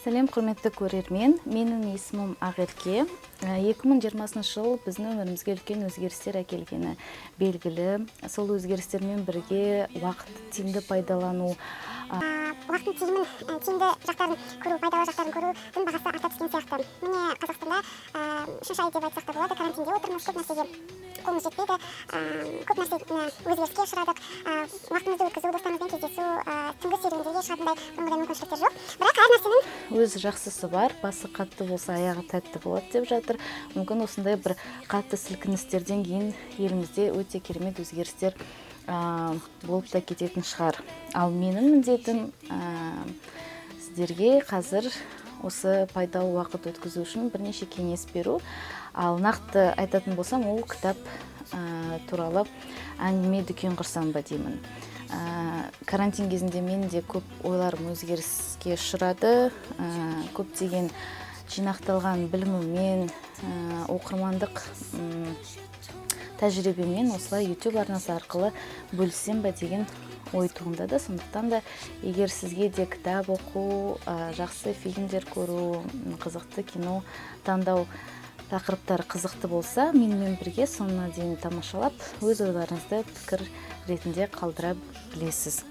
Сәлем, құрметті көрермен! Менің есімім Ақерке. 2020 жыл біздің өмірімізге үлкен өзгерістер әкелгені белгілі. Сол өзгерістермен бірге уақытты тиімді пайдалану, уақыттың тиімін, тиімді жақтарын көру, пайдалы жақтарын көрудің бағасы арта түскен сияқты. Міне, Қазақстанда үшінші ай деп айтсақ та болады, карантинде отырмыз. Көп нәрсеге қолымыз жетпейді, көп нәрсе өзгеріске ұшырадық. Уақытымызды өткізу, достарымызбен кездесу, түнгі серуендерге шығатындай бұрынғыдай мүмкіншіліктер жоқ. Бірақ әр нәрсенің өз жақсысы бар. Басы қатты болса, аяғы тәтті болады деп жатыр. Мүмкін, осындай бір қатты сілкіністерден кейін елімізде өте керемет өзгерістер болып та кететін шығар. Ал менің міндетім сіздерге қазір осы пайдалы уақыт өткізу үшін бірнеше кеңес беру. Ал нақты айтатын болсам, ол кітап туралы әңгіме дүкен құрсам ба деймін. Карантин кезінде менің де көп ойларым өзгеріске ұшырады. Көптеген жинақталған біліміммен, оқырмандық тәжірибемен осылай YouTube арнасы арқылы бөліссем ба деген ой туындады. Сондықтан да егер сізге де кітап оқу, жақсы фильмдер көру, қызықты кино таңдау тақырыптары қызықты болса, менімен бірге соңына дейін тамашалап, өз ойларыңызды пікір ретінде қалдыра білесіз.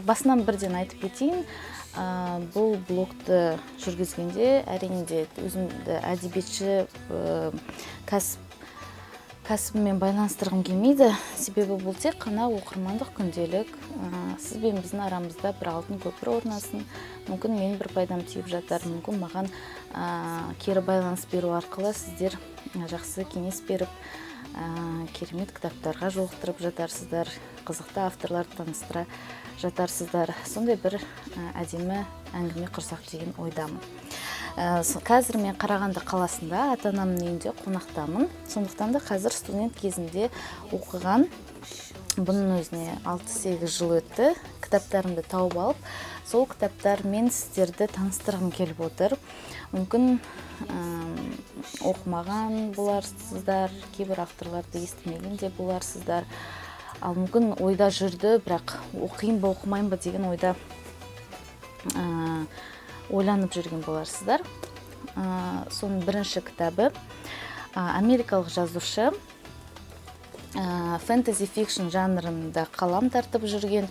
Басынан бірден айтып кетейін, бұл блогты жүргізгенде, әрине де, өзімді әдебиетші кәсібіммен байланыстырғым келмейді. Себебі бұл тек қана оқырмандық күнделік. Сіз бен біздің арамызда бір алтын көпір орнасын. Мүмкін, менің бір пайдам тиіп жатар, мүмкін, маған кері байланыс беру арқылы сіздер жақсы кеңес беріп, керемет кітаптарға жолықтырып жатарсыздар, қызықты авторларды таныстыра жатарсыздар. Сондай бір әдемі әңгіме құрсақ деген ойдамын. Қазір мен Қарағанды қаласында ата анамның үйінде қонақтамын. Сондықтан да қазір студент кезімде оқыған, бұның өзіне 6-8 жыл өтті, кітаптарымды тауып алып, сол кітаптармен сіздерді таныстырғым келіп отыр. Мүмкін, оқымаған боларсыздар, кейбір авторларды естімеген де боларсыздар. Ал мүмкін, ойда жүрді, бірақ оқиын ба, оқымайын ба деген ойда ойланып жүрген боларсыздар. Соның бірінші кітабы америкалық жазушы, фэнтези фикшн жанрында қалам тартып жүрген,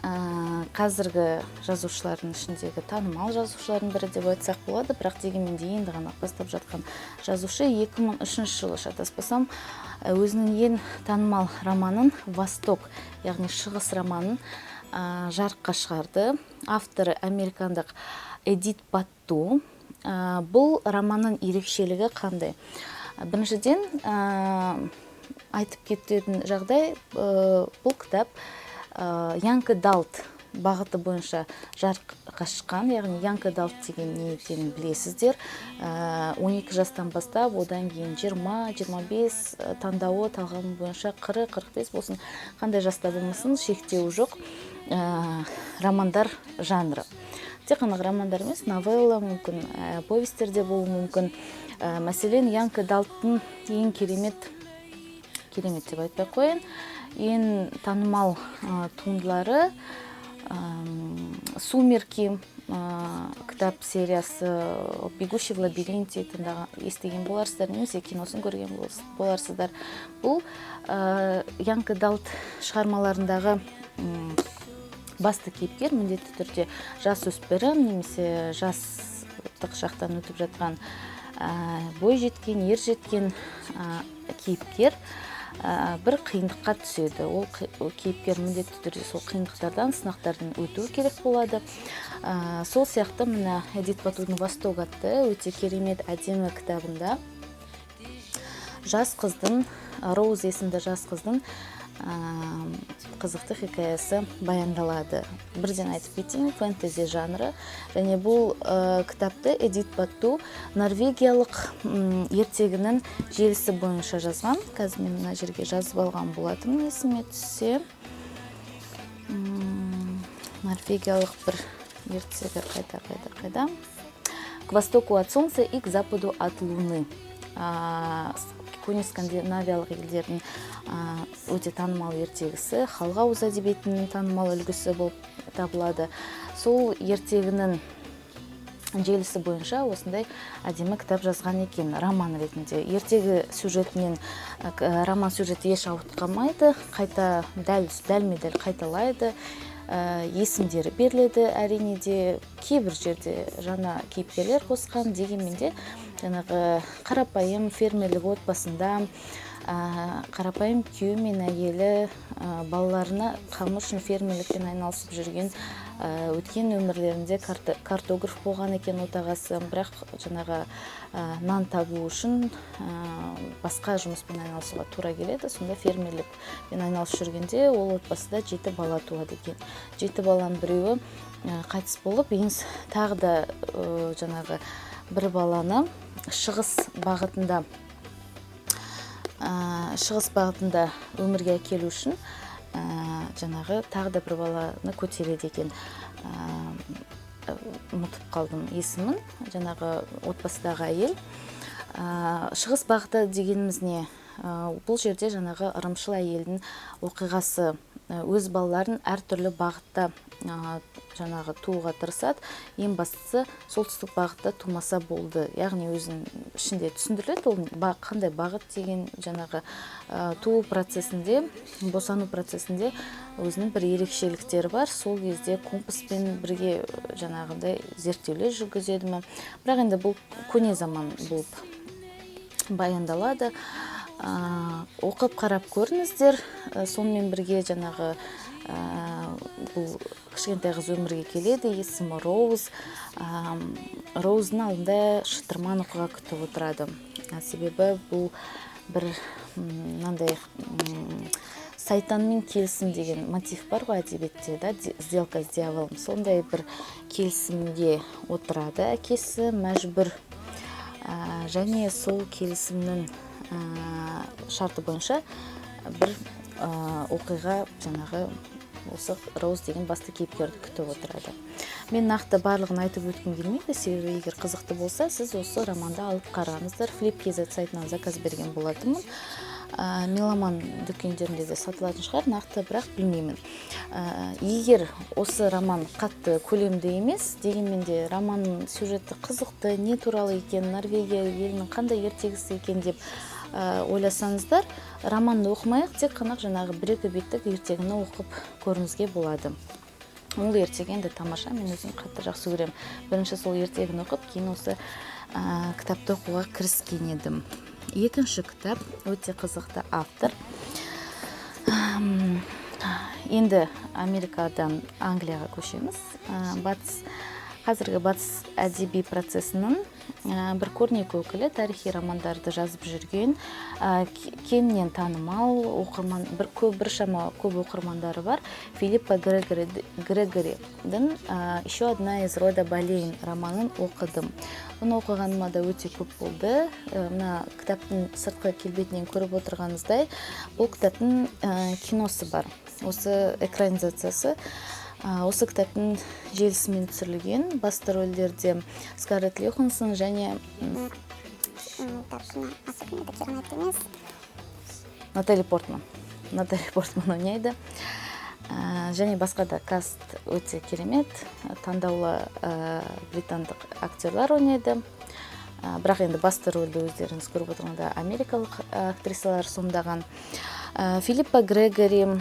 қазіргі жазушылардың ішіндегі танымал жазушылардың бірі деп айтсақ болады, бірақ дегенмен де енді ғана бастап жатқан жазушы. 2003 жылы, шатаспасам, өзінің ең танымал романын, «Восток», яғни «Шығыс» романын жарыққа шығарды. Авторы американдық Эдит Батту. Бұл романның ерекшелігі қандай? Біріншіден, айтып кететін жағдай, бұл кітап young adult бағыты бойынша жарыққа шыққан. Яғни young adult деген не екенін білесіздер. 12 жастан бастап, одан кейін 20, 25, таңдауы, талғамы бойынша 40, 45 болсын, қандай жаста болмасын, шектеуі жоқ романдар жанры. Тек қана романдар емес, новелла мүмкін, повестер де болуы мүмкін. Мәселен, young adult-тың ең керемет, керемет деп айтпай ақ қояйын, ең танымал туындылары «Сумерки» кітап сериясы, «Бегущий в лабиринте» тыңдаған, естіген боларсыздар немесе киносын көрген боларсыздар. Бұл young adult шығармаларындағы басты кейіпкер міндетті түрде жасөспірім немесе жастық шақтан өтіп жатқан, бой жеткен, ер жеткен кейіпкер бір қиындыққа түседі. Ол кейіпкер міндетті түрде сол қиындықтардан, сынақтардан өтуі керек болады. Сол сияқты мына Эдит Баттудың «Восток» атты өте керемет, әдемі кітабында жас қыздың, Роуз есімді жас қыздың қызықты хикаясы баяндалады. Бірден айтып кетейін, фэнтези жанры. Және бұл кітапты Эдит Батту норвегиялық ертегінің желісі бойынша жазған. Қазір мен мына жерге жазып алған болатынмын, есіме түссе. Норвегиялық бір ертегі қайда, қайда, қайда? «К востоку от солнца и к западу от луны». Көне скандинавиялық елдердің Өте танымал ертегісі, халық ауыз әдебиетінің танымал үлгісі болып табылады. Сол ертегінің желісі бойынша осындай әдемі кітап жазған екен роман ретінде. Ертегі сюжетінен роман сюжеті еш ауытқымайды, қайта дәлме-дәл қайталайды. Есімдері беріледі, әрине де кейбір жерде жаңа кейіпкерлер қосқан, дегенмен де жаңағы қарапайым фермерлік отбасында қарапайым күйеуі мен әйелі балаларына қамы үшін фермерлікпен айналысып жүрген, өткен өмірлерінде картограф болған екен отағасы, бірақ жаңағы нан табу үшін басқа жұмыспен айналысуға тура келеді. Сонда фермерлікпен айналысып жүргенде ол отбасыда 7 бала туады екен. 7 баланың біреуі қайтыс болып, ең тағы да жаңағы бір баланы шығыс бағытында өмірге әкелу үшін жаңағы тағы да бір баланы көтереді екен. Ұмытып қалдым есімін, жаңағы отбасыдағы әйел. Шығыс бағыты дегеніміз не? Бұл жерде жаңағы ырымшыл әйелдің оқиғасы, өз балаларын әртүрлі бағытта жаңағы тууға тырысады. Ең бастысы, солтүстік бағытта тумаса болды. Яғни өзінің ішінде түсіндіріледі ол қандай бағыт деген, жаңағы туу процесінде, босану процесінде өзінің бір ерекшеліктері бар. Сол кезде компаспен бірге жаңағыдай зерттеулер жүргізеді ме, бірақ енді бұл көне заман болып баяндалады. Оқып қарап көріңіздер. Сонымен бірге жаңағы бұл кішкентай қыз өмірге келеді, есімі Роуз. Роуздың алдында шытырман оқиға күтіп отырады. Себебі бұл бір мынандай сайтанмен келісім деген мотив бар ғой әдебиетте да, сделка с дьяволом. Сондай бір келісімге отырады әкесі мәжбүр. Және сол келісімнің шарты бойынша бір оқиға жаңағы осы Роуз деген басты кейіпкерді күтіп отырады. Мен нақты барлығын айтып өткім келмейді, себебі егер қызықты болса, сіз осы романды алып қараңыздар. Flip kz сайтынан заказ берген болатынмын. Меломан дүкендерінде де сатылатын шығар, нақты бірақ білмеймін. Егер осы роман қатты көлемді емес, дегенмен де романның сюжеті қызықты, не туралы екен, Норвегия елінің қандай ертегісі екен деп ойласаңыздар, романды оқымай ақ тек қана жаңағы бір екі беттік ертегіні оқып көруіңізге болады. Ол ертегі енді тамаша, мен өзім қатты жақсы көремін. Бірінші сол ертегіні оқып, кейін осы кітапты оқуға кіріскен едім. Екінші кітап өте қызықты автор. Енді Америкадан Англияға көшеміз. Батыс, қазіргі батыс әдеби процесінің бір көрнекі өкілі, тарихи романдарды жазып жүрген, кеңінен танымал оқырман, бір көп, біршама көп оқырмандары бар Филиппа Грегоридің «Еще одна из рода Болейн» романын оқыдым. Бұны оқығаныма да өте көп болды. Мына кітаптың сыртқы келбетінен көріп отырғаныңыздай, бұл кітаптың киносы бар. Осы экранизациясы осы кітаптың желісімен түсірілген. Басты рөлдерде Скарлетт Йоханссон және Так, мына особенно это керемет емес. Натали Портман. Натали Портман ойнайды. Және басқа да каст өте керемет, таңдаулы британдық актерлар ойнайды. Бірақ енді басты рөлді, өздеріңіз көріп отырғандай, америкалық актрисалар сомдаған. Филиппа Грегори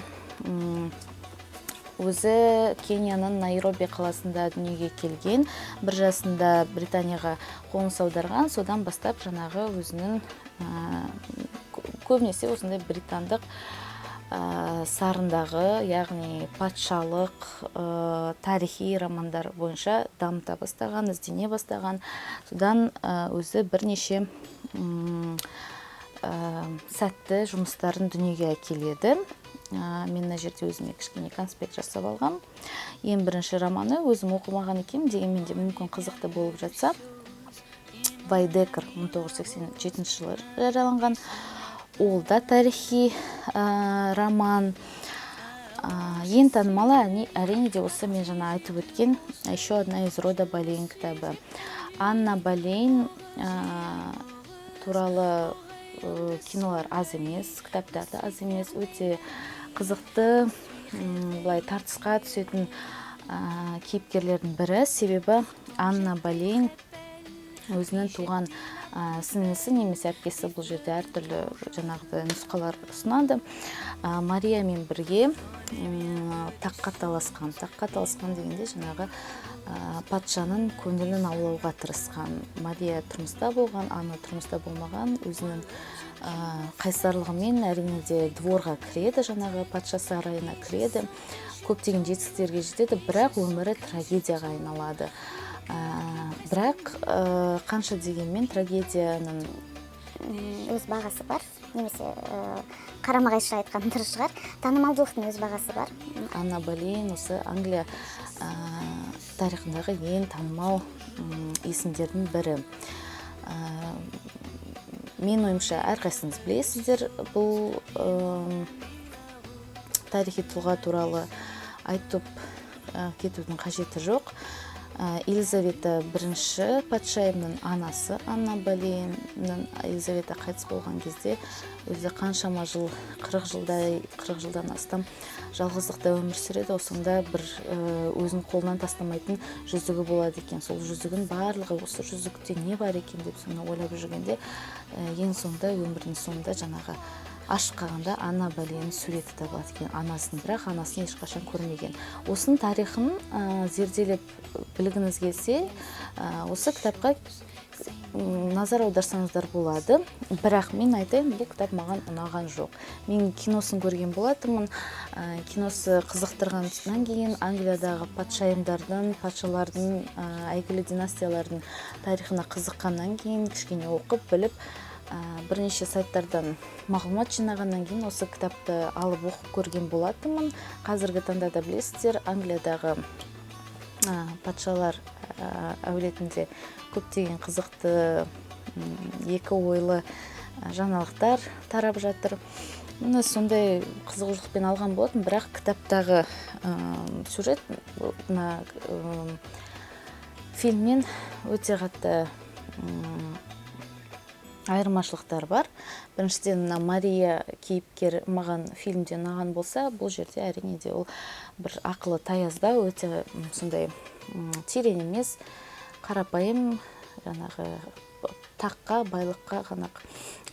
өзі Кенияның Найроби қаласында дүниеге келген, 1 жасында Британияға қоныс аударған. Содан бастап жаңағы өзінің көбінесе осындай британдық сарындағы, яғни патшалық тарихи романдар бойынша дамыта бастаған, іздене бастаған. Содан өзі бірнеше сәтті жұмыстарын дүниеге әкеледі. Мен мына жерде өзіме кішкене конспект жасап алғам. Ең бірінші романы, өзім оқымаған екенмін, дегенмен де мүмкін қызықты болып жатса, «Вайдекер», 1987 жылы жарияланған. Ол да тарихи роман. Ең танымалы, әрине де, осы мен жаңа айтып өткен «Еще одна из рода Болейн» кітабы. Анна Болейн туралы Кинолар аз емес, кітаптар да аз емес. Өте қызықты, былай тартысқа түсетін кейіпкерлердің бірі. Себебі Анна Болейн өзінің туған сіңлісі немесе әпкесі, бұл жерде әртүрлі жаңағыдай нұсқалар ұсынады. Мариямен бірге таққа таласқан. Таққа таласқан дегенде жаңағы патшаның көңілін аулауға тырысқан. Мария тұрмыста болған, Анна тұрмыста болмаған. Өзінің қайсарлығымен, әрине де, дворға кіреді, жаңағы патша сарайына кіреді, көптеген жетістіктерге жетеді, бірақ өмірі трагедияға айналады. Бірақ қанша дегенмен трагедияның өз бағасы бар, немесе қарама қайшы айтқан дұрыс шығар, танымалдылықтың өз бағасы бар. Анна Болейн осы Англия тарихындағы ең танымал есімдердің бірі. Мен ойымша, әрқайсыңыз білесіздер бұл тарихи тұлға туралы айтып кетудің қажеті жоқ. Елизавета бірінші патшайымның анасы Анна Болейннің. Елизавета қайтыс болған кезде өзі қаншама жыл, 40 жылдай, 40 жылдан астам жалғыздықта өмір сүреді. Сонда бір өзінің қолынан тастамайтын жүзігі болады екен. Сол жүзігін барлығы осы жүзікте не бар екен деп соны ойлап жүргенде, ең соңында, өмірінің соңында жаңағы ашып қалғанда Анна Болейннің суреті табылады екен анасын, бірақ анасын ешқашан көрмеген. Осының тарихын зерделеп білгіңіз келсе, осы кітапқа назар аударсаңыздар болады. Бірақ мен айтайын, бұл кітап маған ұнаған жоқ. Мен киносын көрген болатынмын. Киносы қызықтырғаннан кейін Англиядағы патшайымдардың, патшалардың, әйгілі династиялардың тарихына қызыққаннан кейін кішкене оқып, біліп, бірнеше сайттардан мағлұмат жинағаннан кейін осы кітапты алып оқып көрген болатынмын. Қазіргі таңда да білесіздер, Англиядағы патшалар әулетінде көптеген қызықты, екі ойлы жаңалықтар тарап жатыр. Міне, сондай қызығушылықпен алған болатын, бірақ кітаптағы сюжет мына фильмнен өте қатты айырмашылықтар бар. Біріншіден, мына Мария кейіпкер маған фильмде ұнаған болса, бұл жерде, әрине де, ол бір ақылы таяздау, өте сондай терең емес, қарапайым, жаңағы таққа, байлыққа ғана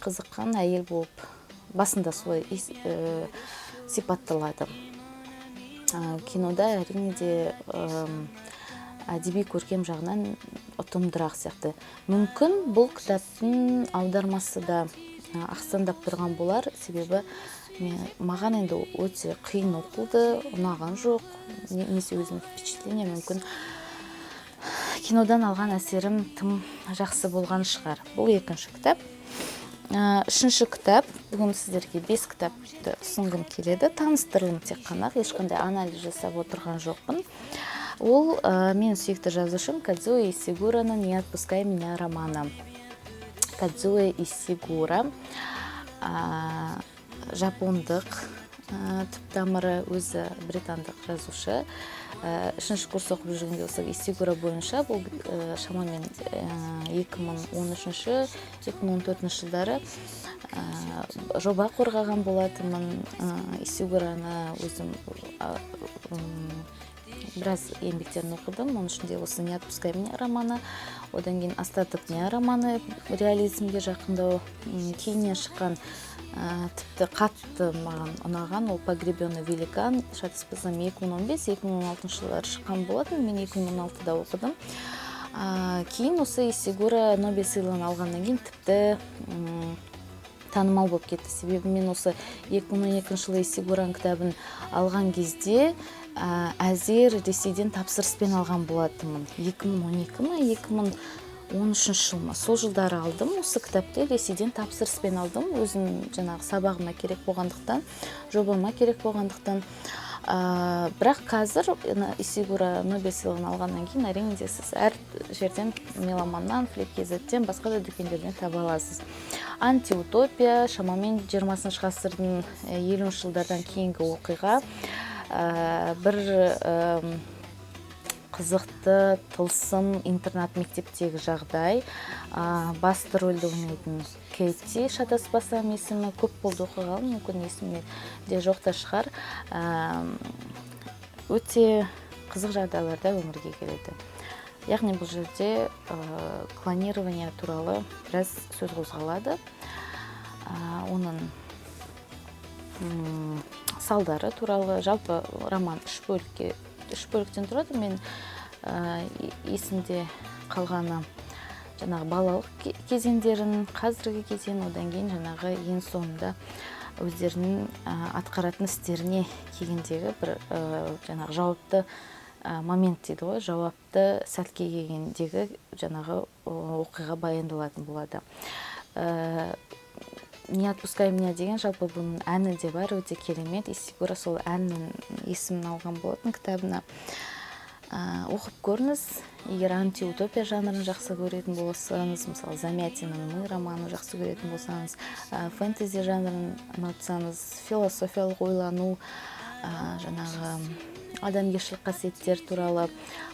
қызыққан әйел болып басында солай сипатталады. Кинода, әрине де, әдеби көркем жағынан ұтымдырақ сияқты. Мүмкін, бұл кітаптың аудармасы да ақсаңдап тұрған болар, себебі маған енді өте қиын оқылды, ұнаған жоқ, немесе өзімнің впечатление, мүмкін, кинодан алған әсерім тым жақсы болған шығар. Бұл екінші кітап. Үшінші кітап. Бүгін сіздерге 5 кітапты ұсынғым келеді. Таныстырылым тек қана, ешқандай анализ жасап отырған жоқпын. Ол менің сүйікті жазушым Кадзуо Исигураның «Не отпускай меня» романы. Кадзуо Исигура жапондық түп тамыры, өзі британдық жазушы. Үшінші курс оқып жүргенде осы Исигура бойынша, бұл шамамен 2013, 2014 жылдары жоба қорғаған болатынмын. Исигураны өзім біраз еңбектерін оқыдым, оның ішінде осы «Не отпускай меня» романы, одан кейін «Остаток дня» романы, реализмге жақындау, кейіннен шыққан, тіпті қатты маған ұнаған ол «Погребенный великан», шатаспасам, 2015-2016 жылдары шыққан болатын, мен 2016-да оқыдым. Кейін осы Исигура Нобель сыйлығын алғаннан кейін тіпті танымал болып кетті. Себебі мен осы 2012 жылы Исигураның кітабын алған кезде әзер Ресейден тапсырыспен алған болатынмын. 2012 ма, 2013 жыл ма, сол жылдары алдым осы кітапты, Ресейден тапсырыспен алдым, өзім жаңағы сабағыма керек болғандықтан, жобама керек болғандықтан. Бірақ қазір Исигура Нобель сыйлығын алғаннан кейін, әрине де, сіз әр жерден, Меломаннан, Flip.kz-тен, басқа да дүкендерден таба аласыз. Антиутопия, шамамен 20 ғасырдың 50 жылдардан кейінгі оқиға. Бір Қызықты, тылсым интернат мектептегі жағдай. Басты рөлді ойнайтын Кейти, шатаспасам есімі, көп болды оқығаным, мүмкін есімде де жоқ та шығар. Өте қызық жағдайларда өмірге келеді. Яғни бұл жерде клонирование туралы біраз сөз қозғалады. Оның салдары туралы. Жалпы роман үш бөліктен тұрады. Мен есімде қалғаны жаңағы балалық кезеңдерін, қазіргі кезең, одан кейін жаңағы ең соңында өздерінің атқаратын істеріне келгендегі бір жаңағы жауапты момент дейді ғой, жауапты сәтке келгендегі жаңағы оқиға баяндалатын болады. «Не отпускай меня» деген жалпы бұның әні де бар, өте керемет. Исигуро сол әннің есімін алған болатын кітабына. Оқып көріңіз, егер антиутопия жанрын жақсы көретін болсаңыз, мысалы, Замятиннің «Мы» романын жақсы көретін болсаңыз, фэнтези жанрын ұнатсаңыз, философиялық ойлану, жаңағы адамгершілік қасиеттер туралы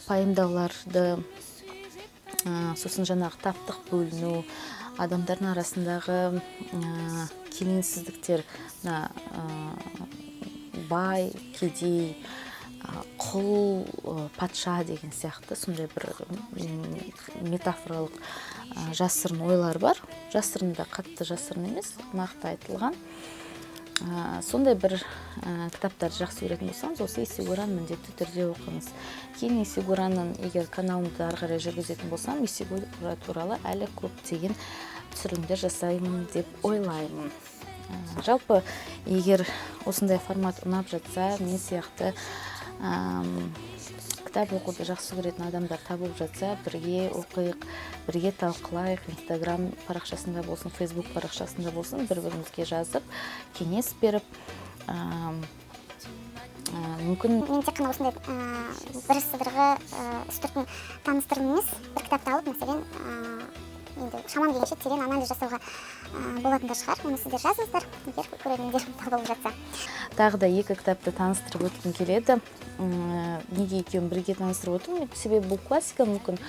пайымдауларды, сосын жаңағы таптық бөліну, адамдардың арасындағы келеңсіздіктер, мына бай, кедей, құл, патша деген сияқты сондай бір метафоралық жасырын ойлар бар. Жасырын да, қатты жасырын емес, нақты айтылған. Сондай бір кітаптарды жақсы көретін болсаңыз, осы Исигураны міндетті түрде оқыңыз. Кейін Исигураның, егер каналымды ары қарай жүргізетін болсам, Исигура туралы әлі көптеген түсірілімдер жасаймын деп ойлаймын. Жалпы егер осындай формат ұнап жатса, мен сияқты кітап оқуды жақсы көретін адамдар табылып жатса, бірге оқиық, бірге талқылайық. Инстаграм парақшасында болсын, Фейсбук парақшасында болсын, бір бірімізге жазып, кеңес беріп, мүмкін. Мен тек қана осындай бір сыдырғы, үстіртін таныстырым емес, бір кітапты алып, мәселен, енді шамам келгенше терең анализ жасауға болатын да шығар. Оны сіздер жазыңыздар, егер көрермендер табылып жатса. Тағы да екі кітапты таныстырып өткім келеді. Неге екеуін бірге таныстырып отырмын? Себебі бұл классика, мүмкін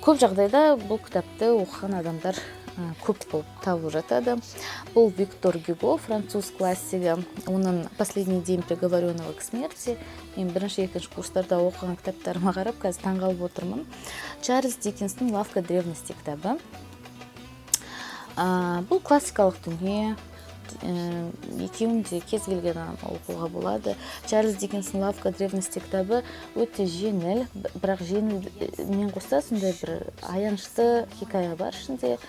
көп жағдайда бұл кітапты оқыған адамдар көп болып табылып жатады. Бұл Виктор Гюго, француз классигі, оның «Последний день приговоренного к смерти». Мен бірінші, екінші курстарда оқыған кітаптарыма қарап, қазір таңғалып отырмын. Чарльз Диккенстің «Лавка древности» кітабы. Бұл классикалық дүние, екеуін де кез келген адам оқуға болады. Чарльз Диккенстің «Лавка древности» кітабы өте жеңіл, бірақ жеңілмен қоса сондай бір аянышты хикая бар ішінде.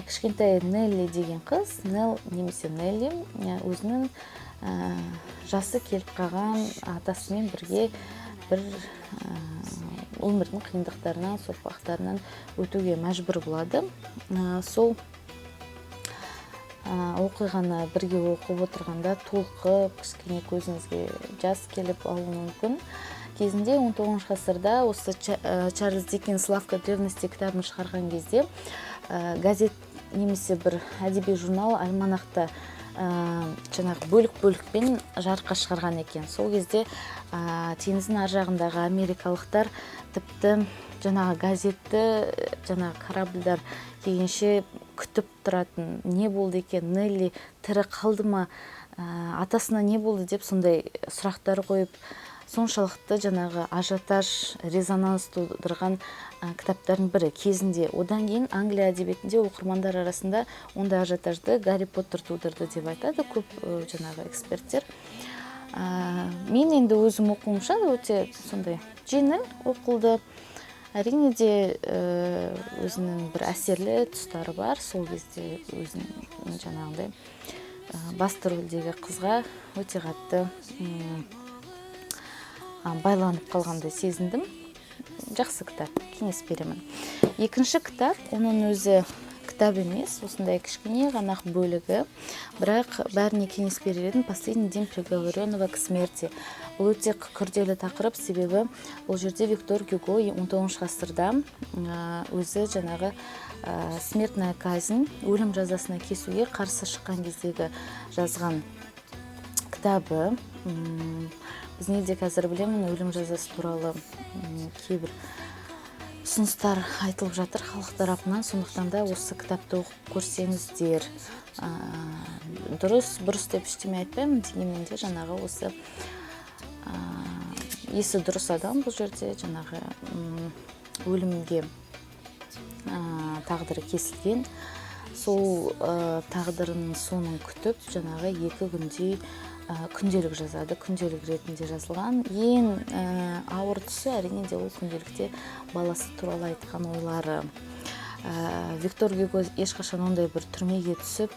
Кішкентай Нелли деген қыз, Нелл немесе Нелли, өзінің жасы келіп қалған атасымен бірге бір өмірдің қиындықтарынан, соқпақтарынан өтуге мәжбүр болады. Сол оқиғаны бірге оқып отырғанда толқып, кішкене көзіңізге жас келіп алуы мүмкін. Кезінде 19 ғасырда осы Чарльз Диккенс «Лавка древности» кітабын шығарған кезде газет немесе бір әдеби журнал, альманахта жаңағы бөлік бөлікпен жарыққа шығарған екен. Сол кезде теңіздің ар жағындағы америкалықтар тіпті жаңағы газетті жаңағы корабльдар келгенше күтіп тұратын. Не болды екен, Нелли тірі қалды ма, атасына не болды деп сондай сұрақтар қойып, соншалықты жаңағы ажиотаж, резонанс тудырған кітаптардың бірі кезінде. Одан кейін Англия әдебиетінде оқырмандар арасында ондай ажиотажды Гарри Поттер тудырды деп айтады көп жаңағы эксперттер. Мен енді өзім оқуымша, өте сондай жеңіл оқылды. Әрине де, өзінің бір әсерлі тұстары бар. Сол кезде өзінің жаңағындай басты рөлдегі қызға өте қатты байланып қалғандай сезіндім. Жақсы кітап, кеңес беремін. Екінші кітап, оның өзі кітап емес, осындай кішкене ғана ақ бөлігі, бірақ бәріне кеңес берер едім: «Последний день приговоренного к смерти». Бұл өте күрделі тақырып, себебі бұл жерде Виктор Гюго 19 ғасырда өзі жаңағы смертная казнь, өлім жазасына кесуге қарсы шыққан кездегі жазған кітабы. Біздің елде қазір, білемін, өлім жазасы туралы кейбір ұсыныстар айтылып жатыр халық тарапынан. Сондықтан да осы кітапты оқып көрсеңіздер, дұрыс бұрыс деп ештеме айтпаймын, дегенмен де жаңағы осы есі дұрыс адам бұл жерде жаңағы өлімге тағдыры кесілген, сол тағдырының соңын күтіп жаңағы 2 күндей күнделік жазады, күнделік ретінде жазылған. Ең ауыр тұсы, әрине де, ол күнделікте баласы туралы айтқан ойлары. Виктор Гюго ешқашан ондай бір түрмеге түсіп,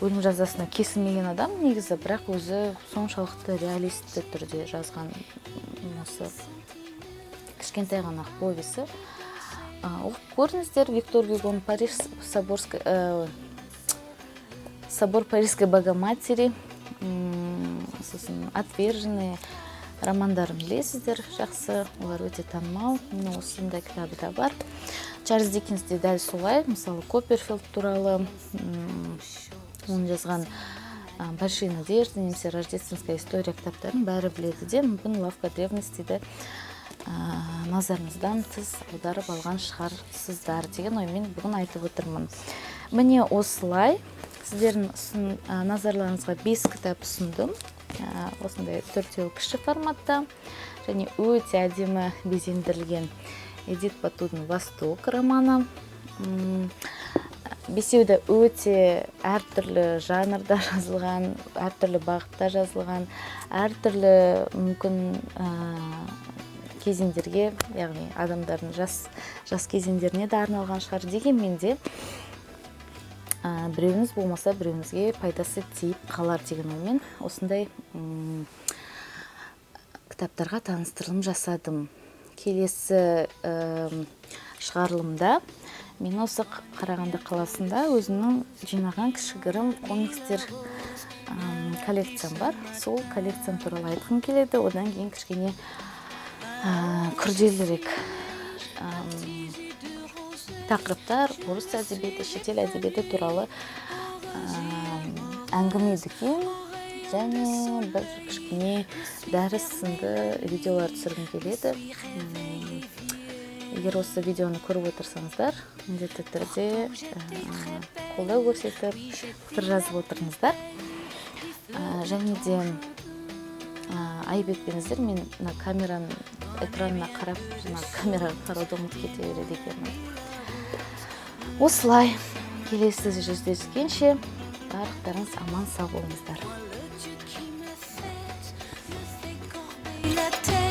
өлім жазасына кесілмеген адам негізі, бірақ өзі соншалықты реалистті түрде жазған осы кішкентай ғана повесі. Оқып көріңіздер Виктор Гюгоның Париж собор Парижской Богоматери, сосын Отверженные романдарын білесіздер жақсы, олар өте танымал. Міне осындай кітабы да бар. Чарльз Диккенс де дәл солай, мысалы, Копперфилд туралы, оның жазған Большие надежды немесе Рождественская история кітаптарын бәрі біледі де, мүмкін, Лавка древностейді назарыңыздан тыс аударып алған шығарсыздар деген оймен бүгін айтып отырмын. Міне осылай сіздердің назарларыңызға 5 кітап ұсындым. Осындай төртеуі кіші форматта және өте әдемі безендірілген Эдит Патудың «Восток» романы. Бесеуі де өте әртүрлі жанрда жазылған, әртүрлі бағытта жазылған, әртүрлі мүмкін кезеңдерге, яғни адамдардың жас кезеңдеріне де арналған шығар. Дегенмен де, біреуіңіз болмаса біреуіңізге пайдасы тиіп қалар деген оймен осындай кітаптарға таныстырылым жасадым. Келесі шығарылымда мен осы Қарағанды қаласында өзімнің жинаған кішігірім комикстер коллекциям бар. Сол коллекциям туралы айтқым келеді. Одан кейін кішкене күрделірек тақырыптар, орыс әдебиеті, шетел әдебиеті туралы әңгіме дүкен және бір кішкене дәріс сынды видеолар түсіргім келеді. Егер осы видеоны көріп отырсаңыздар, міндетті түрде қолдау көрсетіп, пікір жазып отырыңыздар. Және де айып етпеңіздер, мен мына камераның экранына қарап, жаңағы камераға қарауды ұмытып кете береді екенмін. Осылай келесі жүздескенше барлықтарыңыз аман сау болыңыздар. La tête.